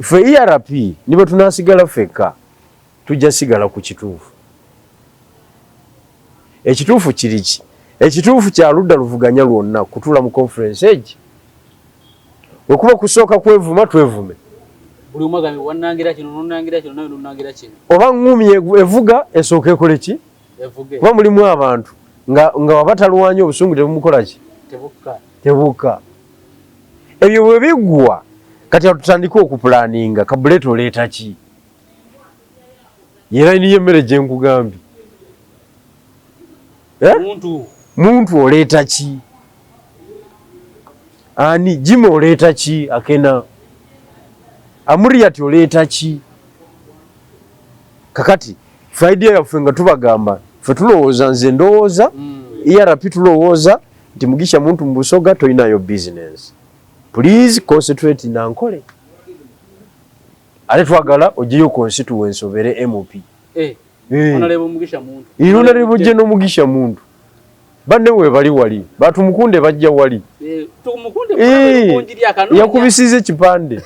Ffe ERP ne bwe tunaasigala ffekka tujja sigala ku kituufu. Ekituufu kiri ki? Ekituufu kya ludda luvuganya lwonna kutuula mu conference egi. Bwe kuba kusooka kwevuma twevume. Buli omu agambe wannangira kino nonnangira kino nawe nonnangira kino. Oba ŋŋumi evuga esooka ekole ki? Evuge. Kuba mulimu abantu nga waba talwanye obusungu tebumukola ki? Tebukka. Tebukka. Ebyo bwe biggwa kati tutandike okupulaninga kabuleeta oleeta ki? Ye layini y'emmere gye nkugambye. Eh? Muntu. Muntu oleeta ki? Ani Jimmy oleeta ki? Akena. Amuriat oleeta ki? Kakati ffe idea yaffe nga tubagamba ffe tulowooza, nze ndowooza ERP tulowooza nti Mugisha Muntu mu Busoga tolinayo business. Please concentrate na Ankole. Ate twagala oggyeyo constituency obeere MP. Eh. Eh. Honorable Mugisha Muntu. Honorable General Mugisha Muntu. Banne we bali wali. Batumukunde bajja wali. Eh, tumukunde eh. Yakubisiza ekipande.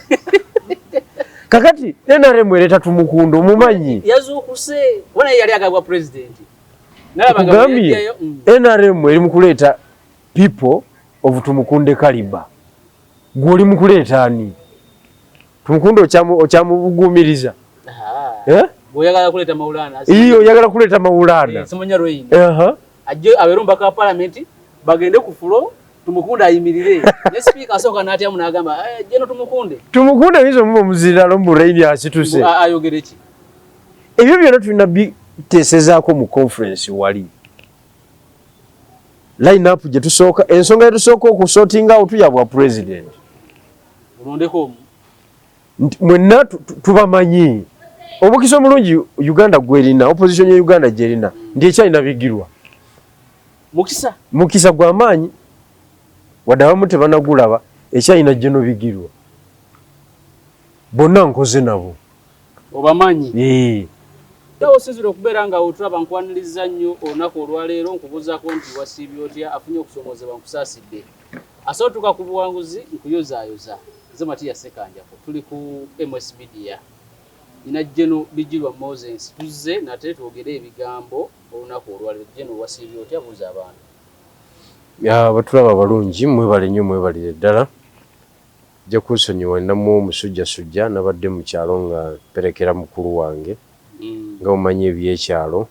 Kakati NRM ereeta Tumukunde omumanyi. Yazuukuse. Bona yali agabwa president. Nkugambye NRM eri mu kuleeta people of Tumukunde caliber. Gwe oli mu kuleeta ani? Tumukunde okyamubugumiriza. Eh? Oyagala kuleeta Maulana. Iyo oyagala kuleeta Maulana. Eh, Simanya Roin. Ajje abeere omubaka wa parliament bagende ku floor Tumukunde ayimirire. Ne speaker asooka n'atyamu n'agamba, eh, General Tumukunde. Tumukunde ayinza omuba omuziralo mbu Rain asituse. Ayogere ki? Ebyo byonna tulina biteesezaako mu conference wali. Line up gye tusooka, ensonga gye tusooka okusortinga out ya bwa president. Olondeko omu. Nti mwenna tubamanyi. Omukisa omulungi Uganda gwerina, opposition ya Uganda gyerina, nti ekyalina bigirwa. Mukisa. Mukisa gwa maanyi. Wadde abamu tebanagulaba, ekyalina General Bigirwa. Bonna nkoze nabo. Obamanyi? Eh. Awo osinzira okubeera nga otulaba nkwaniriza nnyo olunaku olwaleero nkubuuzaako nti wasiibye otya afunye okusoomoozebwa nkusaasidde. Asobola otuuka ku buwanguzi nkuyozaayoza. Nze Matia Ssekanjako tuli ku MS Media. Nina General Bigirwa Moses tuzze nate twogere ebigambo olunaku olwaleero. General wasiibye otya buuza abantu. Abatulaba abalungi mwebale nnyo mwebalire ddala. Ojja kunsonyiwa nnamu omusujjasujja nabadde mu kyalo nga mperekera mukulu wange nga omanyi eby'ekyalo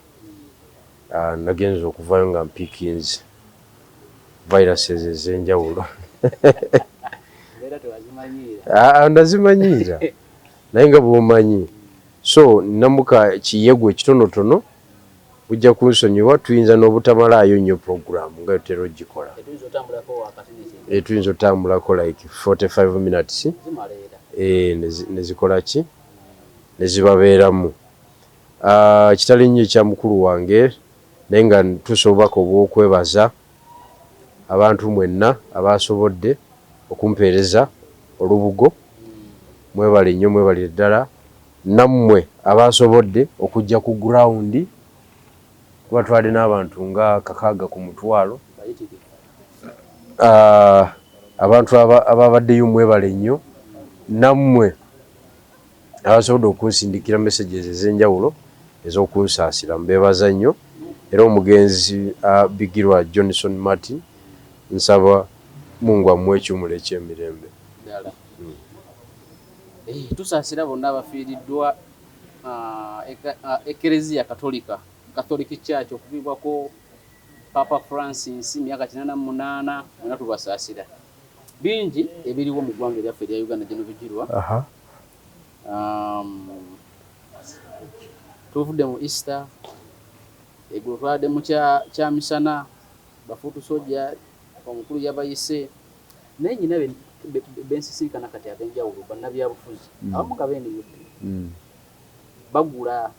nagenze okuvayo nga mpikinze viruses ez'enjawulo. Nazimanyiira naye nga bw'omanyi so nnamuka kiyegu ekitonotono ojja kunsonyiwa tuyinza n'obutamalaayo nnyo program nga tutera ogikola. Tuyinza otambulako like 45 minutes ne zikola ki ne zibabeeramu. Kitali nnyo ekya mukulu wange naye nga ntuusa obubaka obw'okwebaza abantu mwenna abasobodde okumpeereza olubugo. Mwebale nnyo mwebalire ddala. Nammwe abasobodde okujja ku ground kuba twali n'abantu nga 6 ku mutwalo. Abantu ababaddeyo mwebale nnyo. Nammwe abasobodde okunsindikira messages ez'enjawulo ez'okunsaasira mbeebaza nnyo. Era omugenzi Bigirwa Johnson Martin nsaba Mungu amuwe ekiwumulo eky'emirembe. Tusaasira bonna abafiiriddwa Ekereziya Katolika, Catholic Church, okuviibwako Papa Francis myaka 88 mwena tubasaasira. Bingi ebiriwo mu ggwanga eryaffe erya Uganda gino Bigirwa. Tuvudde mu Easter, eggulo twabadde mu kyamisana, bafuutu soja omukulu yabayise naye nyina bensisinkana kati ab'enjawulo bannabyabufuzi abamu nga be NUP bagula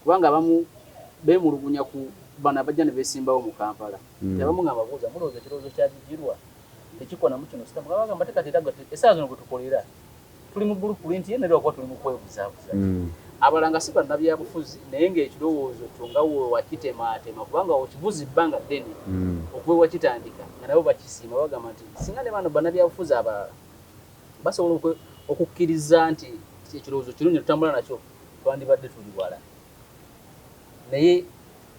kubanga abamu beemulugunya ku bano abajja ne beesimbawo mu Kampala. Abamu nga mbabuuza mulowooza ekirowoozo kya Bigirwa tekikona mu kino sitamu bagamba ate kati era essaawa zino gwe tukolera tuli mu blueprint ye naye lwakuba tuli mu kwebuzaabuza. Abalala nga si bannabyabufuzi naye ng'ekirowoozo kyo nga wakitemaatema kubanga okivuza ebbanga ddene okuva wakitandika nga nabo bakisiima bagamba nti singa ne bano bannabyabufuzi abalala basobola Okukkiriza nti ekirowoozo kirungi tutambula nakyo, twandibadde tuli wala, naye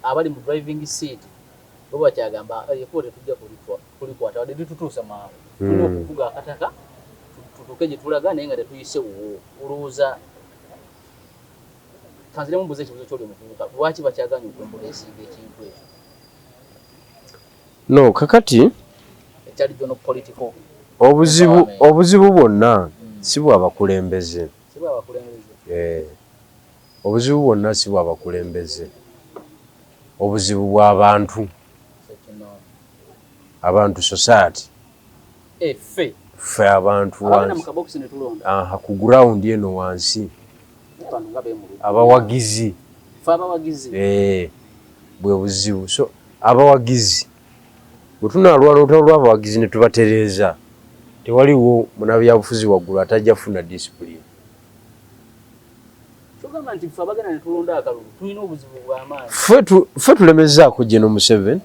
abali mu driving seat bo bakyagamba ekkubo tetujja kulikwata wadde litutuusa mangu, tulina okuvuga akataka tutuuke gye tulaga, naye nga tetuyise wo. Olowooza, kanziremu mbuuza ekibuuzo kyoli omuvubuka, lwaki bakyaganya okwembulesinga ekintu ekyo? No, kakati ekya regional political obuzibu obuzibu bwonna si bwabakulembeze. Si bwabakulembeze. Eh, obuzibu bwonna si bwabakulembeze, obuzibu bw'abantu. Abantu, society. Ffe. Ffe abantu abagenda mu kabokisi ne tulonda. Aha, ku ground eno wansi. Naye abantu nga beemulugunya. Abawagizi. Ffe abawagizi. Eh, bwe buzibu. So abawagizi bwe tunaalwana olutalo lw'abawagizi ne tubatereeza, tewaliwo munabyabufuzi waggulu atajja kufuna discipline. Kyogamba nti ffe abagenda ne tulonda akalulu tulina obuzibu bw'amaanyi. Ffe tulemezaako General Museveni,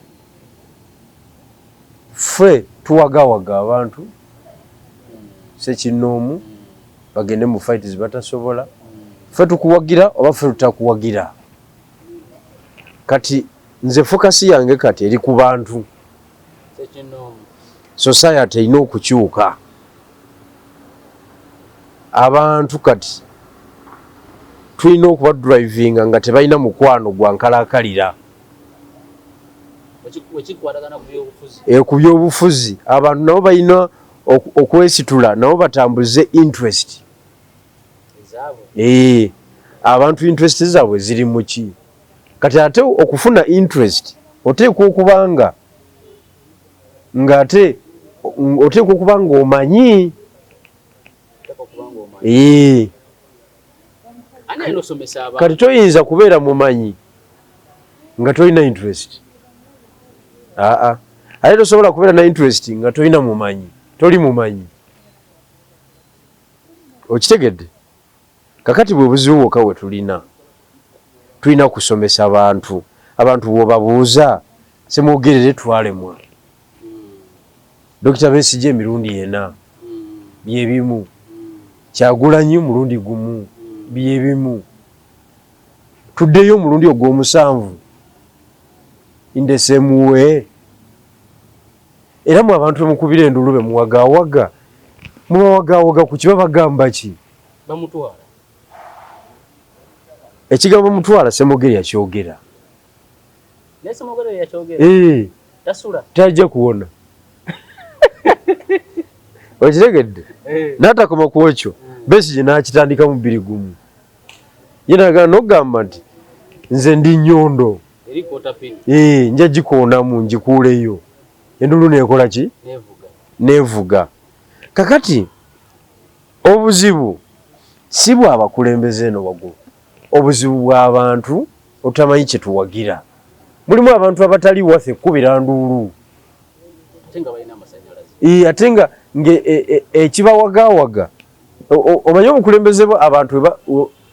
ffe tuwagawaga abantu sekinnoomu bagende mu fight zebatasobola. Ffe tukuwagira oba ffe tutakuwagira. Kati nze focus yange kati eri ku bantu. Sekinnoomu. Society erina okukyuka. Abantu kati tulina okuba drivinga nga tebalina mukwano gwa nkalaakalira. Wekikwatagana ku byobufuzi. E, ku byobufuzi abantu nabo balina okwesitula nabo batambuze interest ezaabwe. E, abantu interest zaabwe ziri muki? Kati ate okufuna interest oteekwa okubanga ng'ate oteekwa okuba ng'omanyi. Oteekwa okuba ng'omanyi. E, Ani alina osomesa abantu? Kati toyinza kubeera mumanyi nga tolina interest. Aa, ate tosobola kubeera na interest nga tolina mumanyi, toli mumanyi. Okitegedde? Kakati bwe buzibu bwokka bwe tulina. Tulina kusomesa bantu. Abantu bw'obabuuza, Semwogerere twalemwa, Dokita Besigye emirundi ena byebimu, Kyagulanyi omulundi gumu byebimu, tuddeyo omulundi ogw'omusanvu in the same way. Era mu abantu bemukubira enduulu, bemuwagawaga, mubawagawaga ku kiba bagamba ki? Bamutwala. Ekigambo mutwala, Semwogere yakyogera. Naye Semwogerere yakyogera. Eh, tasula. Tajja kuwona. Okitegedde? N'atakoma ku ekyo, Besigye n'akitandika mu 2001. Ye nagana n'okugamba nti nze ndi nnyondo. Eri kotapini. Eh, nja gikoonamu ngikuuleyo. Enduulu neekola ki? Nevuga. Neevuga. Kakati obuzibu si bw'abakulembeze eno waggulu, obuzibu bw'abantu otamanyi kye tuwagira. Mulimu abantu abatali waffe kkubira nduulu. Ate nga balina amasannyalaze. Ee, ate nga ekibawagawaga, omanyi obukulembeze bwa abantu,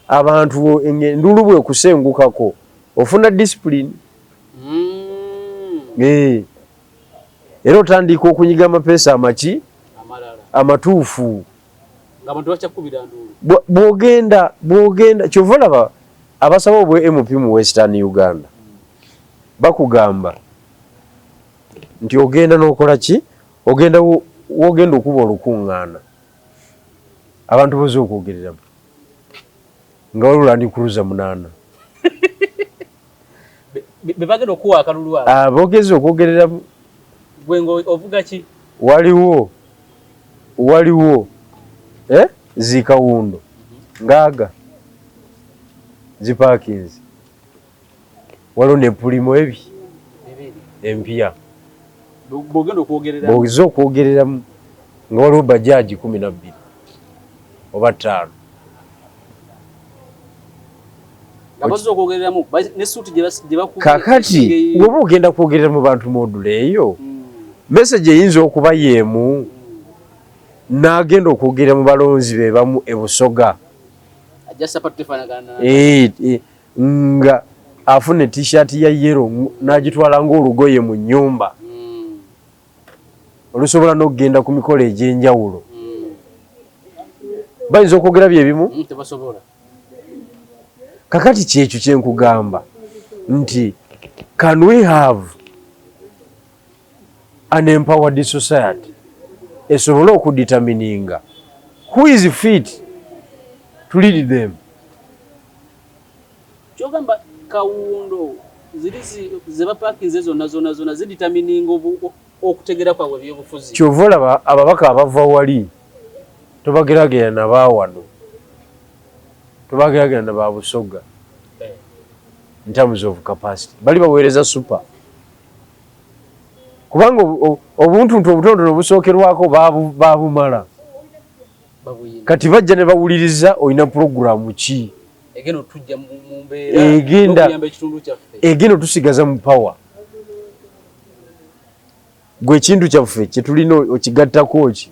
abantu enduulu bwekusengukako ofuna discipline. Ee, era otandika okunyiga amapeesa amaki? Amalala. Amatuufu. Ng'abantu bakyakubira nduulu. Bw'ogenda kyova olaba abasaba obwe MP mu Western Uganda bakugamba nti ogenda n'okola ki, ogenda wogenda okuba olukuŋŋaana abantu boza okwogereramu nga waliwo Land Cruiser 8. Be bagenda okuwa akalulu abo. Abogezi okwogereramu. Gwe nga ovuga ki? Waliwo eh? Zikawundo ngaaga zipaakinze, waliwo ne Premio ebi Bibiri. Empya. Bw'ogenda okwogereramu. Bw'oza okwogereramu nga waliwo bajaji 12 oba 5. Nga bazze okwogereramu ne suuti gye bakubye. Kakati woba ogenda kwogerera mu bantu module eyo, message eyinza okuba yeemu n'agenda okwogerera mu balonzi be bamu e Busoga. Ajja sapatu tefaanagana. Eh, eh, nga afuna t-shirt ya yellow n'agitwala ng'olugoye mu nnyumba olusobola n'okugenda ku mikolo egy'enjawulo. Bayinza okwogera byebimu? Tebasobola. Kakati kyekyo kyenkugamba nti can we have an empowered society esobole okudetermininga who is fit to lead them? Kyogamba kawundo ziri zebapakinze zonna zonna zonna zidetermininga okutegera kwabwe ebyobufuzi. Kyova olaba ababaka abava wali tobageragera nabawano, tobageragera na babusoga in terms of capacity. Bali baweereza super, kubanga obuntuntu obutonotono obusookerwako babumala. Kati bajja ne bawuliriza olina puroguramu ki egenda otusigaza mu power, gwe ekintu kyaffe kyetulina okigattako ki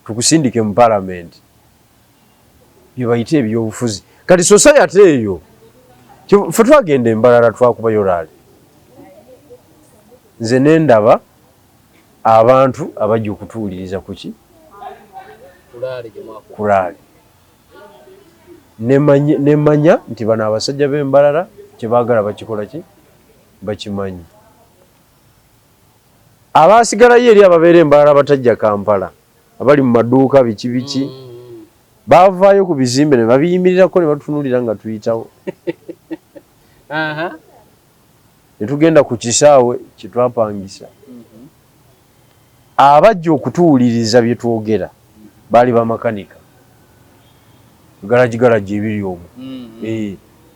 tukusindike mu palamenti, byebayita ebyobufuzi. Kati society eyo ffe twagenda embalala, twakubayo rally, nze nendaba abantu abajja okutuwuliriza kuki ku rally, nemanya nti bano abasajja b'embalala kyebaagala bakikola ki bakimanyi. Abasigalayo eri ababeera embalala batajja Kampala, abali mu maduuka biki biki, bavaayo ku bizimbe ne babiyimirirako ne batutunulira nga tuyitawo. Ne tugenda ku kisaawe kye twapangisa. Abajja okutuwuliriza bye twogera baali bamakanika, garagi ebiri omwo.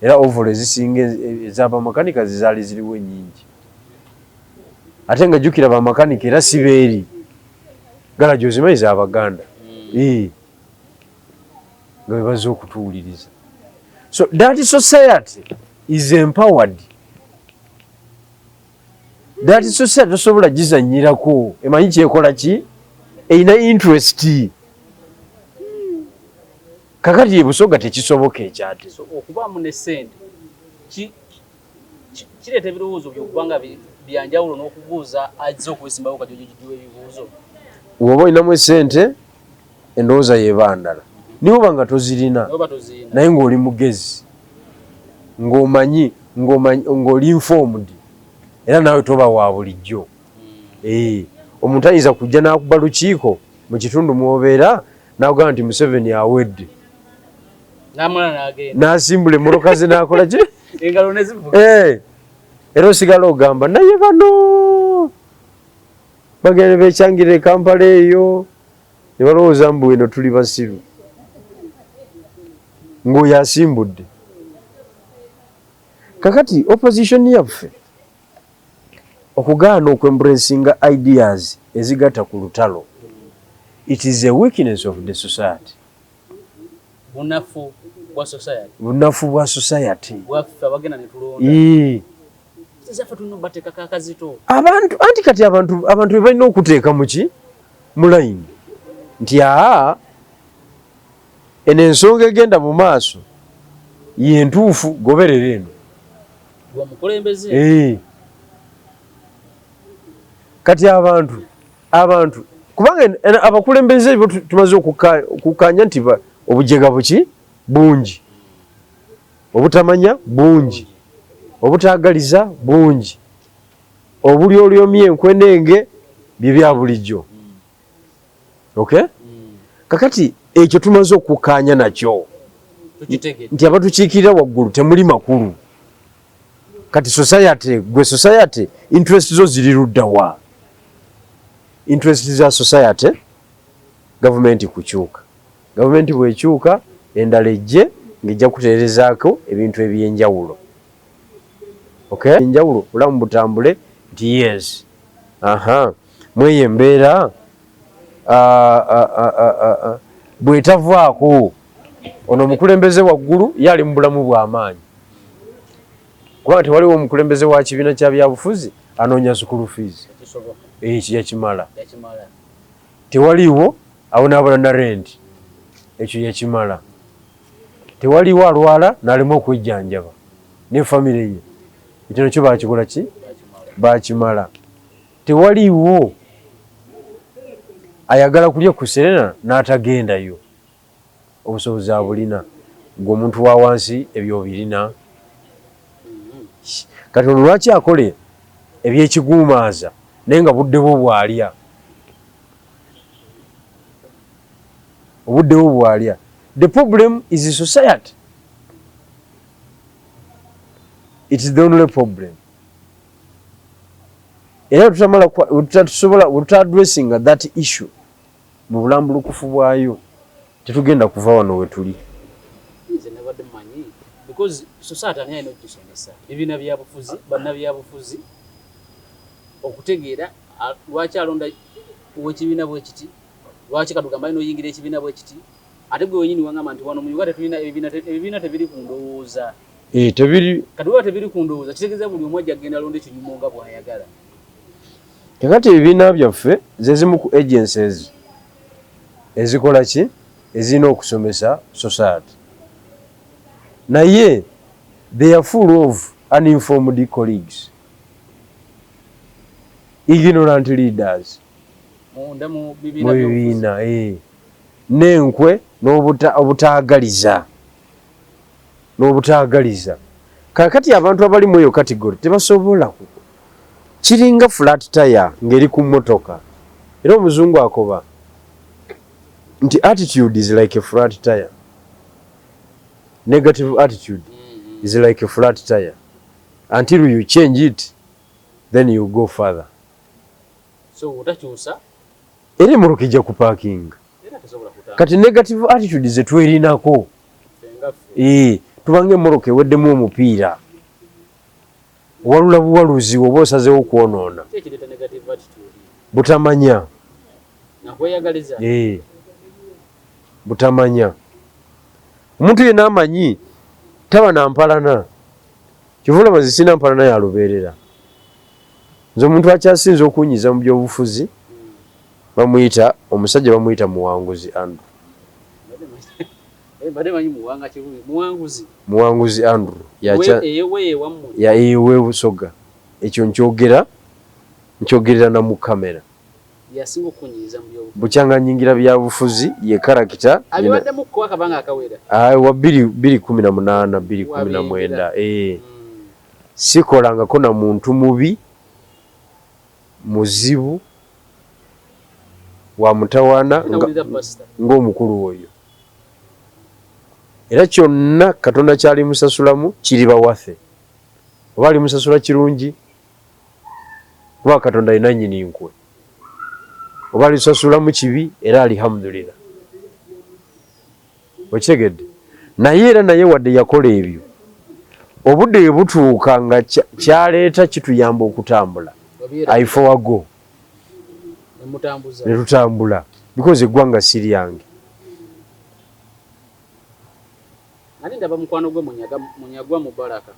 Era overall ezisinga ez'abamakanika zizaali ziriwo ennyingi. Ate nga jjukira bamakanika era si beeri, garagi ozimanyi z'Abaganda, nga be bazze okutuwuliriza. So that society is empowered. That society tosobola gizannyirako, emanyi kyekola ki, erina interest. Kakati e Busoga tekisoboka ekyate. Okubaamu ne ssente kireeta ebirowoozo byokubanga byanjawulo n'okubuuza azze okwesimbawo kajojojiwa ebibuuzo. Woba olinamu esente endowooza yeba ndala, niba oba nga tozirina naye ng'oli mugezi, ng'omanyi, ng'oli informed, era naawe toba wa bulijjo. Omuntu ayinza kujja n'akuba lukiiko mu kitundu mw'obeera n'agamba nti Museveni awedde, n'asimbula emmotoka ze n'akola ki, era osigala ogamba naye bano bagenda ne beekyangira e Kampala eyo ne balowooza mbu eno tuli basiru, ng'oyo asimbudde. Kakati opposition yaffe okugaana okwembracinga ideas ezigatta ku lutalo, it is a weakness of the society. Bunafu bwa society. Bunafu bwa society. Bwaffe abagenda ne tulonda. Zaffe tulina obateekako akazito. Abantu anti kati abantu be balina okuteeka muki mu line nti aa eno ensonga egenda mu maaso yentuufu, goberera eno. Omukulembeze. Kati abantu kubanga abakulembeze bo tumaze okukkaanya nti obujega buki bungi, obutamanya bungi, obutaagaliza bungi, obulyolyomya enkwenenge bye bya bulijjo. Okay? Kakati ekyo tumaze okukkaanya nakyo nti abatukiikirira waggulu temuli makulu. Kati society, gwe society interest zo ziri ludda wa? Interest za society gavumenti kukyuka. Gavumenti bw'ekyuka endala ejje ng'ejja kutereezaako ebintu eby'enjawulo. Okay? Enjawulo bulamu butambule nti yes. Aha. Mweyo embeera bw'etavaako ono omukulembeze waggulu ye ali mu bulamu bw'amaanyi, kubanga tewaliwo omukulembeze wa kibiina kya byabufuzi anoonya school fees, ekyo yakimala. Tewaliwo abonaabona na rent, ekyo yakimala. Tewaliwo alwala n'alema okwejjanjaba ne famire ye, ekyo nakyo bakikola ki, bakimala. Tewaliwo Ayagala kulya ku Serena n'atagendayo, obusobozi abulina. Gwe omuntu wa wansi ebyo obirina? Kati ono lwaki akola ebyekiguumaaza naye nga budde bwo bwalya, obudde bwo bwalya? The problem is society. It is the only problem. Era tutamala tusobola addressinga that issue mu bulambulukufu bwayo, tetugenda kuva wano we tuli. Nze nabadde mmanyi, because society ani alina okugisomesa ebibiina byabufuzi, bannabyabufuzi okutegeera lwaki alonda owekibiina bwe kiti, lwaki katugamba alina oyingira ekibiina bwe kiti. Ate gwe wenyini wangamba nti wano mu Uganda tetulina ebibiina, ebibiina tebiri ku ndowooza. Eh, tebiri. Kati bweba tebiri ku ndowooza, kitegeeza buli omu ajja kugenda alonda ekinyumo nga bw'ayagala. Kakati ebibiina byaffe zezimu ku agencies ezikola ki, ezirina okusomesa society, naye they are full of uninformed colleagues, ignorant leaders. Munda mu mu bibiina by'obufuzi. Bibiina, eh. N'enkwe n'obutaagaliza n'obutaagaliza. Kakati abantu abali mu eyo category tebasobola ku kiringa flat tire ng'eri ku mmotoka. Era omuzungu akoba nti attitude is like a flat tire, negative attitude is like a flat tire. Until you change it, then you go further. So otakyusa, era emmotoka ejja kupaakinga. Era tesobola kutambula. Kati negative attitude zetwerinako, Ffe nga ffe. Eh, tubanga emmotoka eweddemu omupiira, walula buwaluzi oba osazeewo kwonoona. Ki ekireeta negative attitude? Butamanya. Nakweyagaliza. Eh, butamanya. Omuntu yenna amanyi taba na mpalana. Kyova olaba nze sirina mpalana ya lubeerera. Nze omuntu akyasinze okunyiza mu byobufuzi bamuyita omusajja bamuyita Muwanguzi Andrew. Mbadde manyi Muwanga Kibubi Muwanguzi. Muwanguzi Andrew. Eyewe wammwe? Ya, ewe Busoga. Ekyo nkyogera, nkyogerera na mu kamera. Yasinga okukunyiiza mu byobufuzi? Bukyanga nyingira byabufuzi, ye character. Abibaddemu kuko akabanga akawera. Ah, wa 2018, 2019, eh. Sikolangako na muntu mubi, muzibu, wa mutawaana Nawulira pasita. ng'omukulu oyo. Era kyonna Katonda kyalimusasulamu kiriba waffe, oba alimusasula kirungi, kuba Katonda alina nnyini nkwe, oba alisasulamu kibi, era alhamdulillah. Okitegedde? Naye era naye wadde yakola ebyo, obudde bwe butuuka nga kyaleeta kituyamba okutambula, I forego. Nemutambuza. Ne tutambula, because eggwanga si lyange. Nali ndaba mukwano gwe Munyagwa Mubaraka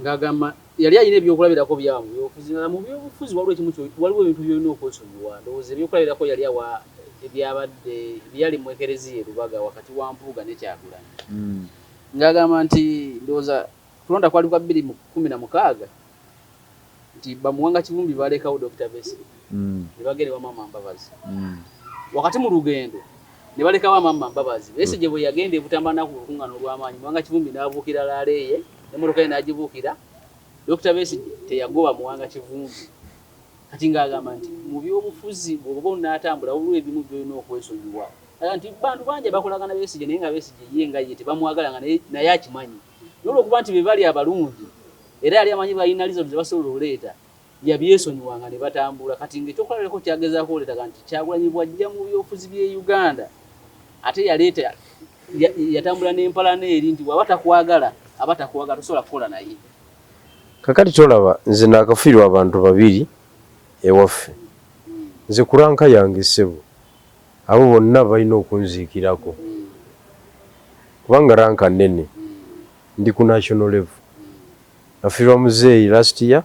ng'agamba yali alina ebyokulabirako byawa mu byobufuzi, nga mu byobufuzi waliwo ekimu waliwo ebintu by'olina okwesonyiwa. Ndowooza ebyokulabirako yali awa ebyabadde byali mu ekereziya e Lubaga wakati wa Mpuuga ne Kyagulanyi, ng'agamba nti ndowooza kulonda kwali kwa 2016, nti bamuwanga Kivumbi balekawo Dr. Besigye ne bagenda ewa Mama Mbabazi. Wakati mu lugendo ne balekawo Amama Mbabazi, Besigye bwe yagenda e Butambala n'akuba olukuŋŋaana olw'amaanyi, Muwanga Kivumbi n'abuukira laaleeye n'emmotoka ye n'agibuukira. Dr. Besigye teyagoba Muwanga Kivumbi. Kati ng'agamba nti mu byobufuzi bw'oba onaatambula waliwo ebimu by'olina okwesonyiwa. Agamba nti bantu bangi abakolagana Besigye, naye nga Besigye ye nga ye tebamwagala, nga naye akimanyi. Naye olw'okuba nti be bali abalungi era yali amanyi balina reason ze basobola oleeta, yabyesonyiwanga ne batambula. Kati ng'ekyokulabirako kyagezaako oleetaga nti Kyagulanyi bw'ajja mu byobufuzi by'e Uganda, ate yaleeta yatambula n'empalana eri nti bw'aba takwagala, aba takwagala, tosobola kukola naye. Kakati tolaba nze nakafiirwa abantu babiri ewaffe. Nze ku rank yange, ssebo, abo bonna balina okunziikirako, kubanga rank nnene, ndi ku national level. Nafiirwa muzeeyi last year,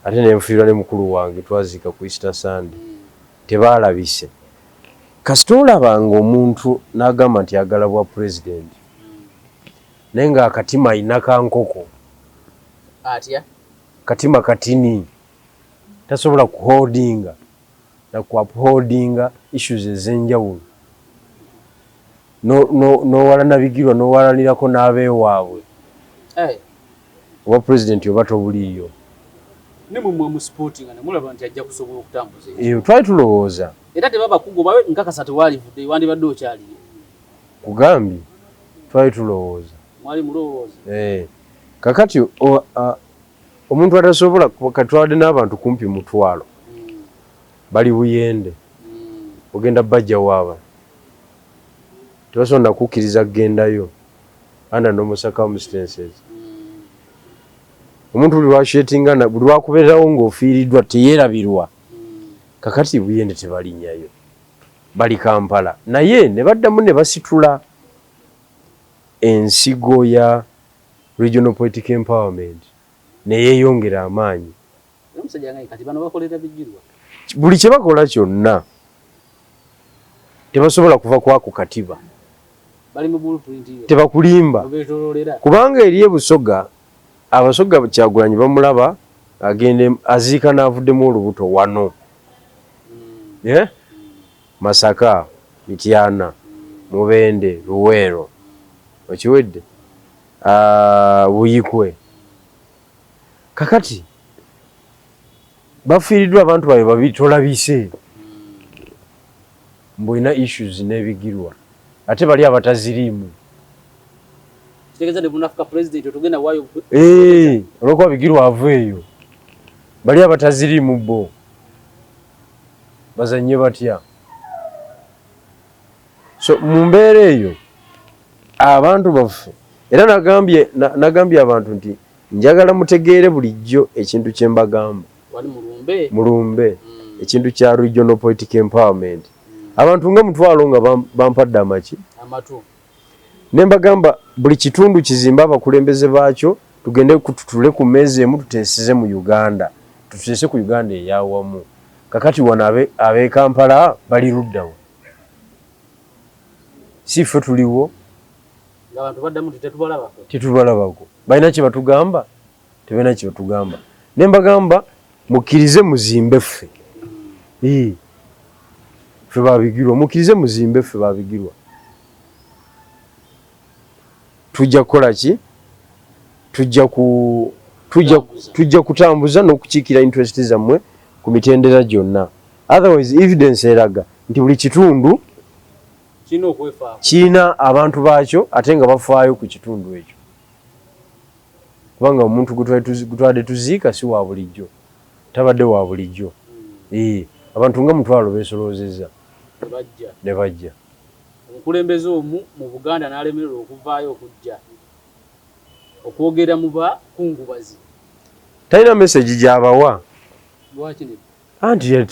ate nenfiirwa ne mukulu wange, twaziika ku Easter Sunday, tebaalabise. Kasita olabanga omuntu n'agamba nti agala bwa pulezidenti, naye ng'akatima ayina ka nkoko. Atya? Katima katini, tasobola kuholdinga. na ku upholdinga issues ez'enjawulo, n'owalana Bigirwa, n'owalanirako n'abeewaabwe, oba pulezidenti oba tobuliiyo. Ne mwe mwamusupportinga ne mulaba nti ajja kusobola okutambuza ekyo. Eyo twali tulowooza. Era tebabakugoba, nkakasa tewalivudde, wandibadde okyaliyo. Kugambye twali tulowooza. Mwali mulowooza. Eh. Kakati omuntu atasobola, katwalidde n'abantu kumpi 10,000 bali Buyende, ogenda bajja waaba tebasobola nakukkiriza kugendayo under normal circumstances. Omuntu buli lwashetingana, buli lwakubeererawo ng'ofiiriddwa teyeerabirwa. Kakati Buyende tebalinnyayo, bali Kampala, naye ne baddamu ne basitula ensigo ya regional political empowerment neyeeyongera amaanyi. Era omusajja nga kati bano bakolera Bigirwa. Buli kye bakola kyonna tebasobola kuva kwako katiba. Bali mu blueprint yo. Tebakulimba. Obeetooloolera. Kubanga eri ebusoga, Abasoga Kyagulanyi bamulaba agenda aziika n'avuddemu olubuto wano. Yeah? Masaka, Mityana, Mubende, Luweero. Okiwedde? Buyikwe. Kakati bafiiriddwa abantu baabwe babiri, tolabise mbu olina issues n'Ebigirwa, ate bali abataziriimu. Kitegeeza ne bunafuka president otugenda waayo. Eh, olwokuba Bigirwa ava eyo, bali abataziriimu bo bazanye batya? So mu mbeera eyo abantu baffe, era nagambye abantu nti njagala mutegeere bulijjo ekintu kye mbagamba. Wali mulumbe. Mulumbe ekintu kya regional political empowerment. Abantu nga 10,000 nga bampadde amaki amatu. Ne mbagamba buli kitundu kizimbe abakulembeze baakyo, tugende tutule ku mmeeza emu tuteeseze mu Uganda, tuteese ku Uganda eyawamu. Kakati wano ab'e Kampala bali luddawo, si ffe tuliwo. Ng'abantu baddamu nti tetubalabako. Tetubalabako, balina kye batugamba? Tebalina kye batugamba. Ne mbagamba mukkirize muzimbe ffe. Ee, ffe Babigirwa, mukkirize muzimbe ffe Babigirwa. Tujja kukola ki? Tujja ku tujja tujja kutambuza n'okukiikira interest zammwe ku mitendera gyonna. Otherwise evidence eraga nti buli kitundu kirina okwefaako, kirina abantu baakyo ate nga bafaayo ku kitundu ekyo, kubanga omuntu gwe twabadde tuziika si wa bulijjo, tabadde wa bulijjo. Ee, abantu nga 10,000 beesoloozezza ne bajja. Ne bajja. Omukulembeze omu mu Buganda n'alemererwa okuvaayo okujja okwogera mu bakungubazi. Talina message gy'abawa. Lwaki nedda? Anti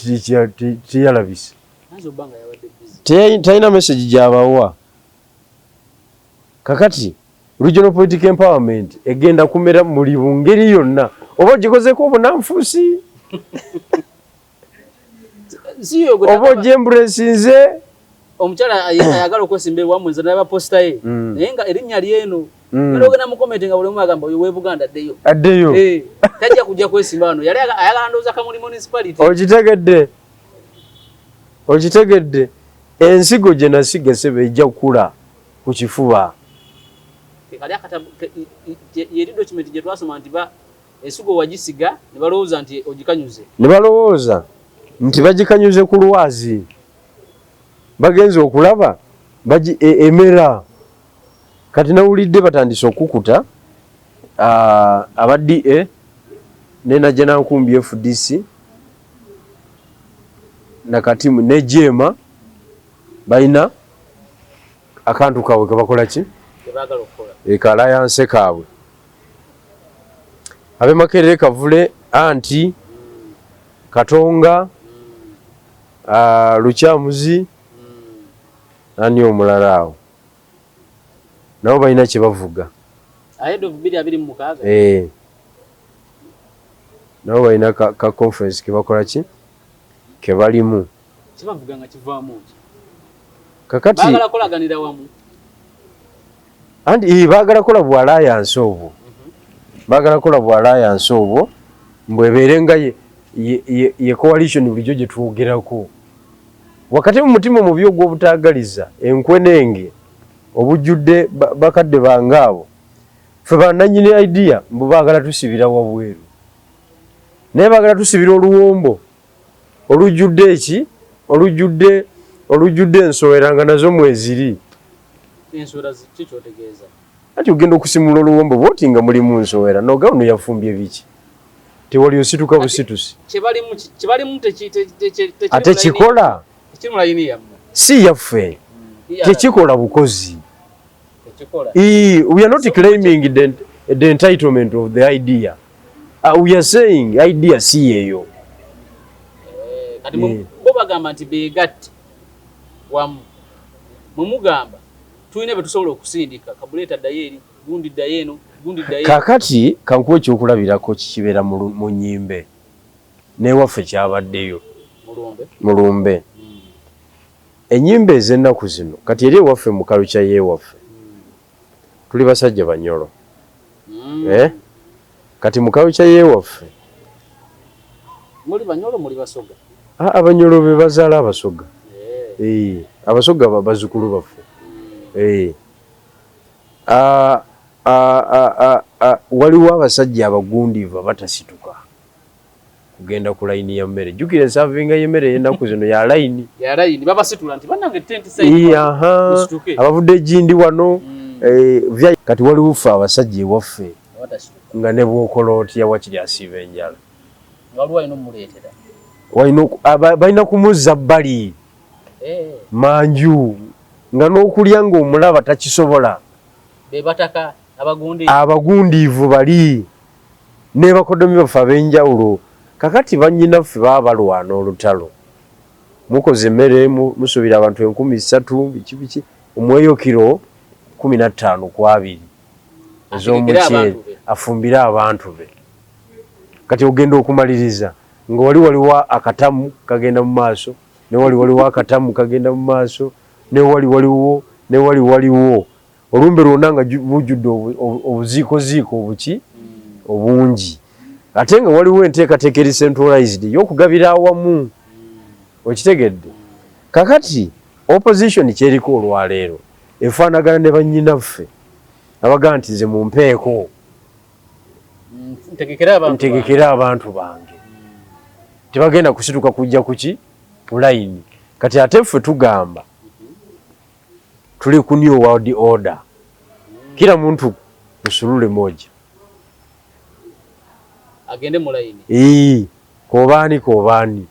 teyalabise. Ayinza okuba nga yabadde busy. Talina message gy'abawa. Kakati regional political empowerment egenda kumera muli bungeri yonna, oba ogikozeeko obunanfuusi, Si yo gwe oba ogyemburesinze. Omukyala ayagala okwesimba ewammwe, nze nalaba poster ye, naye nga erinnya lyeno. Era ogenda mu comment nga buli omu agamba oyo w'e Buganda addeyo. Addeyo. Eh, tajja kujja kwesimba wano. Yali ayagala ndowooza Kamuli municipality. Okitegedde, okitegedde. Ensigo gye nasiga, sebe, ejja kukula ku kifuba. Kali akatabo yeri document gye twasoma nti ba ensigo wagisiga ne balowooza nti ogikanyuze. Ne balowooza nti bagikanyuze ku lwazi, bagenze okulaba emera. Kati nawulidde batandise okukuta aba DA ne Najjanankumbi FDC nakatimu ne Jeema, balina akantu kaabwe kebakola ki? Tebaagala okukola. Eka alliance kaabwe. Ab'e Makerere Kavule anti Katonga, Lukyamuzi, ani omulala awo, nabo balina kye bavuga. Ahead of 2026. Eh. Nabo balina ka conference ke bakola ki ke balimu. Kibavuga nga kivaamu ki? Kakati baagala kukolaganira wamu. Anti baagala kukola bu alliance obwo, baagala kukola bu alliance obwo mbwebeere nga ye Ye coalition bulijjo gye twogerako wakati mu mutima omubi ogw'obutaagaliza enkwenenge obujjudde bakadde bange abo, ffe bannannyini idea mbu baagala tusibira wabweru, naye baagala tusibira oluwombo olujjudde eki olujjudde ensowera nga nazo mweziri. Ensowera ki kyotegeeza? Ati ogenda okusimula oluwombo bwoti nga mulimu nsowera, noga ono yafumbye biki, tewali osituka busitusi. Kyebalimu ate kikola si yaffe, tekikola bukozi. We are not claiming the entitlement of the idea. We are saying idea si yeyo. Kati bo bagamba nti beegatte wamu, mwe mugamba tulina bye tusobola okusindika, kabuleeta ddayo eri gundi, ddayo eno, gundi ddayo eno. Kakati kankuwa ekyokulabirako kikibeera mu nyimbe n'ewaffe kyabaddeyo. Mulumbe. Mulumbe. Ennyimba ez'ennaku zino kati eri ewaffe mu culture y'ewaffe tuli basajja Banyolo. Eh? Kati mu culture y'ewaffe Muli Banyolo, muli Basoga? Ah, Abanyolo be bazaala Abasoga. Eh, Abasoga bazzukulu baffe. Eh. Ah, ah, ah, ah, ah, waliwo abasajja abagundiivu abatasituka kugenda ku layini ya mmere. Jjukira ensavinga y'emmere y'ennaku zino ya layini. Ya layini, babasitula nti bannange tenti. Ii, aha. Musituke. Abavudde egindi wano. Eh, kati waliwo ffe abasajja ewaffe Abatasituka. nga ne bw'okola otya wakiri asiiba enjala. Nga waliwo alina omumuleetera. Balina kumuzza bbali manju nga n'okulya ng'omulaba takisobola. Be bataka abagundi. Abagundiivu bali ne bakodomi baffe ab'enjawulo. Kakati bannyinaffe baba balwana olutalo, mukoze emmere, musuubira abantu 3000, biki biki, omweyo kiro 15 ku 20 Ategekere ez'omuceere abantu be. Afumbire abantu be. Kati ogenda okumaliriza nga wali waliwo akatamu kagenda mu maaso, ne wali waliwo akatamu kagenda mu maaso, ne wali waliwo, ne wali waliwo olumbe lwonna nga bujjudde obuziikoziiko obuki obungi, ate nga waliwo enteekateeka eri centralized ey'okugabira awamu. Okitegedde? Kakati opposition kyeriko olwaleero efaanagana ne bannyinaffe abagaa nti nze mumpeeko Ntegekere abantu. Ntegekere abantu bange. Tebagenda kusituka kujja kuki ku layini. Kati ate ffe tugamba tuli ku new world order, kila muntu musulule moja. Agende mu layini. Ii, kobaani kobaani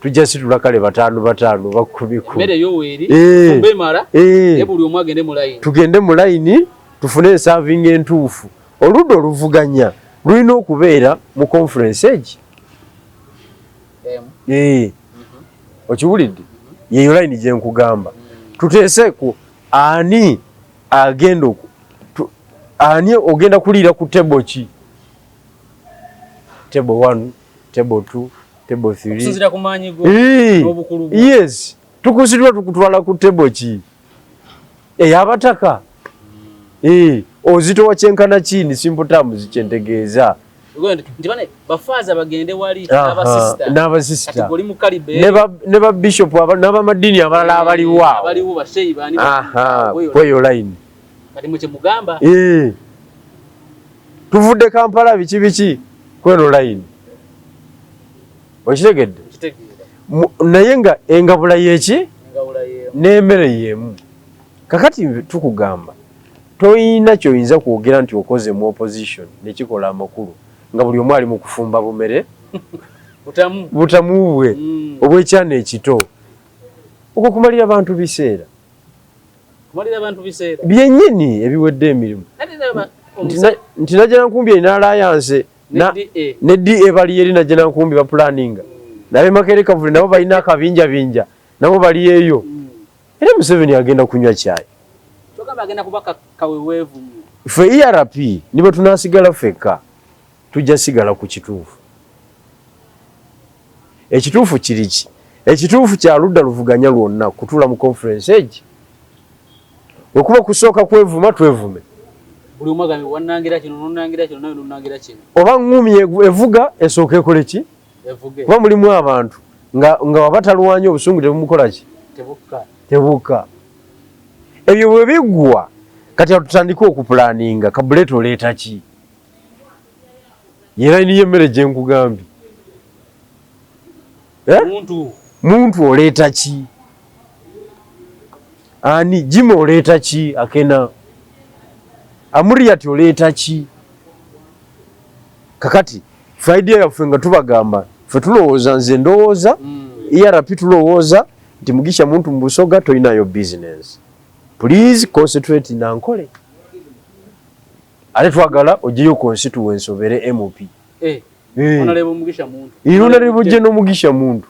tujja situla kale bataano bataano bakumi kumi. Emmere yo weeri. Fumba emala. Naye buli omu agende mu layini. Tugende mu layini tufune ensavinga entuufu. Oludda oluvuganya lulina okubeera mu conference egi. Emu. Eh, okiwulidde? Yeyo layini gye nkugamba. Tuteese ku ani agenda ani ogenda kuliira ku table ki, table 1, table 2, table 3. Okusinziira ku maanyi go n'obukulu bwo. Yes, tukusitula tukutwala ku table ki eyabataka. Eh, ozitowa kyenkana ki ni simple terms kyentegeeza. Nti bane bafaaza bagende wali n'abasisita. Kati N'abasisita. goli mu kalibe. Ne ba bishop n'abamadiini abalala abaliwo awo. Abaliwo basheyi bani. Kweyo line. Kati mwe kyemugamba. Eh. Tuvudde Kampala biki biki kweno line. Okitegedde? Nkitegeera. Naye nga engabula yeki Engawula y'emu. N'emmere y'emu. Kakati tukugamba toyina kyoyinza kwogera nti okoze mu opposition nekikola amakulu nga buli omu ali mu kufumba bumere Butamu. Butamu bwe obwekyana ekito, okwo kumalira bantu biseera. Kumalira abantu biseera. Byennyini ebiwedde emirimu. Ate naba Nti Najjanankumbi erina alliance Ne DA. Ne DA bali eri Najjanankumbi bapulaninga, nabe Makerere Kavule nabo balina akabinjabinja, nabo bali eyo. Era Museveni agenda kunywa kyayi. Kyogamba agenda kuba kaweweevu nnyo. Ffe ERP ne bwe tunaasigala ffekka tujja sigala ku kituufu. Ekituufu kiri ki? Ekituufu kya ludda luvuganya lwonna kutuula mu conference egi. Bwe kuba kusooka kwevuma, twevume. Buli omu agambye wannangira kino, nonnangira kino, nawe nonnangira kino. Oba ŋŋumi evuga esooka ekole ki? Evuge. Kuba mulimu abantu nga waba talwanye obusungu tebumukola ki? Tebukka. Tebukka. Ebyo bwe biggwa kati tutandike okupulaninga kabuleeta oleeta ki? Ye layini y'emmere gye nkugambye. Eh? Muntu. Muntu oleeta ki? Ani Jimmy oleeta ki? Akena. Amuriat oleeta ki? Kakati ffe idea yaffe nga tubagamba ffe tulowooza, nze ndowooza ERP tulowooza nti Mugisha Muntu mu Busoga tolinayo business. Please concentrate na Nkole. Ate twagala oggyeyo constituency obeere MP. Eh. Eh. Honorable Mugisha Muntu. Honorable General Mugisha Muntu.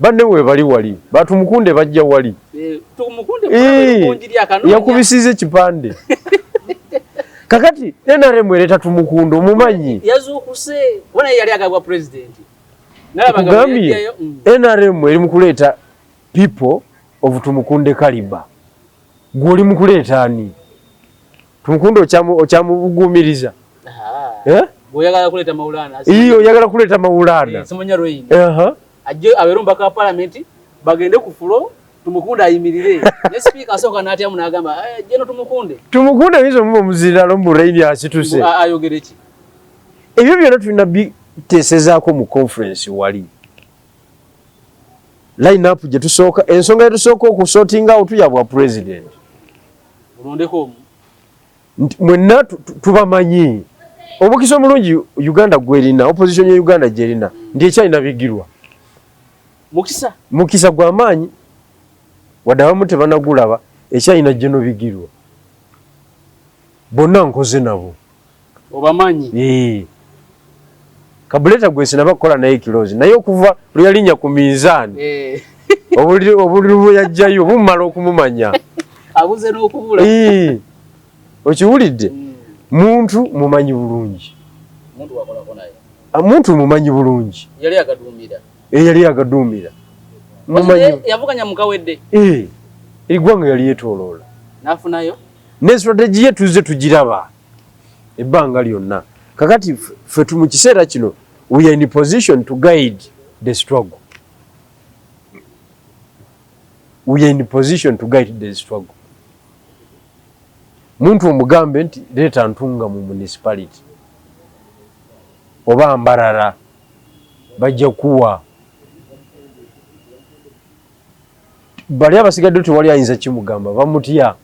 Banne we bali wali. Batumukunde bajja wali. Eh, tumukunde Eh. kunjiri akanoonya. Yakubisiza ekipande. Kakati NRM ereeta Tumukunde omumanyi. Yazuukuse. Kubona ye yali agabwa president. Nalaba nga Nkugambye, yajjayo, NRM eri mu kuleeta people of Tumukunde caliber. Gwe oli mu kuleeta ani? Tumukunde okyamubugumiriza. Aha. Eh? Bw'oyagala kuleeta Maulana. Iyo oyagala kuleeta Maulana. Eh, simanya Royin. Aha. Ajje abeere omubaka wa parliament bagende ku floor Tumukunde ayimirire. Ne speaker asooka n'atyamu n'agamba, eh, General Tumukunde. Tumukunde ayinza omuba omuziralo mbu Royin asituse. Mbu, ayogere ki? Ebyo byonna tulina biteesezaako mu conference wali. Line up gye tusooka, ensonga gye tusooka okusortinga out ya bwa president. Mulondeko omu. Nti mwenna tubamanyi. Omukisa omulungi Uganda gwerina, opposition ya Uganda gyerina, nti ekyalina bigirwa. Mukisa? Mukisa gwa maanyi. Wadde abamu tebanagulaba, ekyalina General Bigirwa. Bonna nkoze nabo. Obamanyi? Eh. Kabuleta gwe sinaba kukola naye close. Naye okuva lwe yalinnya ku minzaani. Eh. Obuliri bwe yajjayo bumala okumumanya. Abuze n'okubula. Eh. Okiwulidde? Muntu mumanyi bulungi. Muntu wakolako naye. Muntu mumanyi bulungi. Yali agaduumira. Eh, yali agaduumira. Mumanyi. Yavuganya mukawedde. Eh. Eggwanga yali yeetooloola. N'afunayo? Ne strategy ye tuzze tugiraba ebbanga lyonna. Kakati ffe mu kiseera kino we are in position to guide the struggle. We are in position to guide the struggle. Muntu omugambe nti leeta Ntunga mu municipality oba Mbarara bajja kuwa. Bali abasigadde tewali ayinza kimugamba, bamutya.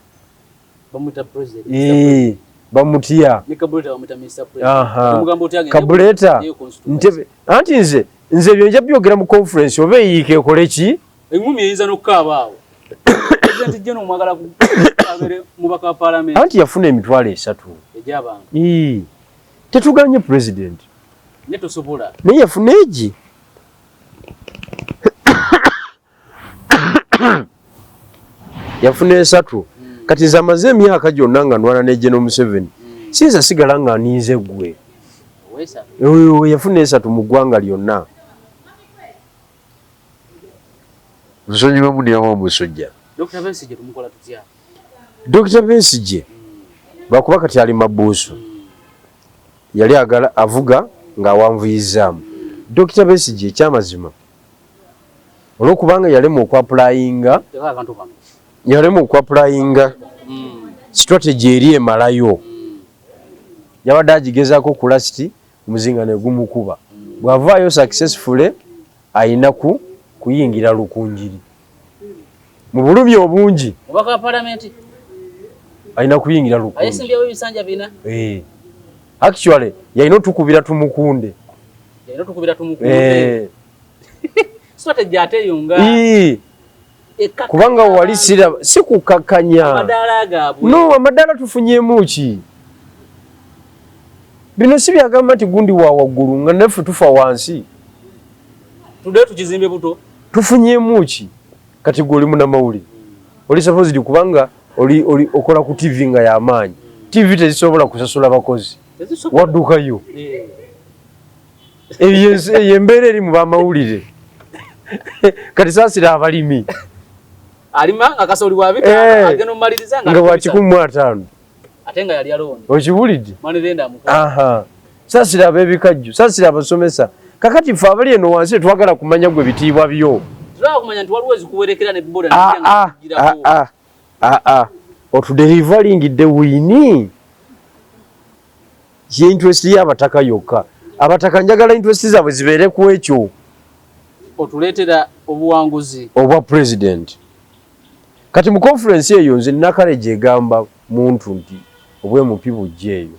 Bamuyita president. Eh, bamutya. Ne Kabuleta bamuyita Mr. President. Aha. Omugamba otya agende Kabuleta, ku constituency. ntebe. Anti nze ebyo nja byogera mu conference oba eyiika ekole ki? Engumi eyinza n'okukaaba awo. President General omwagala abeere mubaka wa parliament. Anti yafuna emitwalo 3. Egy'abantu. Ee. Tetuganye president. Ne tosobola. Naye yafuna egi. Yafuna 3. Kati nze amaze emyaka gyonna nga ndwana ne General Museveni. Sinza sigala nga ninze ggwe. Oyo yafuna 3 mu ggwanga lyonna. Nsonyiwemu niyawo omusujja. Dr. Besigye tumukola tutya? Dr. Besigye lwakuba kati ali mabuusu. Yali agala avuga ng'awanvuyizzaamu. Dr. Besigye ekyamazima olwokubanga yalema okwapulayinga, yalema okwapulayinga strategy eri emalayo. Yabadde agigezaako ku last omuzinga ne gumukuba. Bw'avaayo successfully ayina kuyingira Lukunjiri. Mu bulumi obungi. Omubaka wa parliament. Ayina kuyingira Lukunjiri. Ayesimbyewo ebisanja bina. Eh. Actually yalina otukubira Tumukunde. Yalina otukubira Tumukunde. Eh. Strategy ate eyo nga Eh. Ekakanya. Kubanga wali sira si kukakanya. Amadaala gaabwe. No, amadaala tufunyeemu ki? Bino si byagamba nti gundi wa waggulu nga naffe tufa wansi. Tuddeyo tukizimbe buto. Tufunyeemu ki? Kati gwe oli munnamawulire. Oli supposed kubanga oli okola ku TV nga y'amaanyi. TV tezisobola kusasula bakozi. Tezisobola. Waddukayo. Eh. Eyo embeera eri mu bamawulire. Kati saasira abalimi. Alima nga kasooli wa bitaano, Eh. agenda omumaliriza nga Nga wa akubisa. 15. Ate nga yali alonde. Okiwulidde? Money lender amukola. Aha. Saasira ab'ebikajjo, saasira abasomesa. Kakati ffe abali eno wansi tetwagala kumanya gwe bitiibwa byo. Tulaba kumanya nti waliwo ezikuwerekera ne boda Ah, ah, ah, ah, ah, ah. Otudeliveringidde win. Ye interest y'abataka yokka. Abataka njagala interest zaabwe zibeere ku ekyo. Otuleetera obuwanguzi obwa president. Kati mu conference eyo nze nina courage egamba muntu nti obw MP bujja eyo.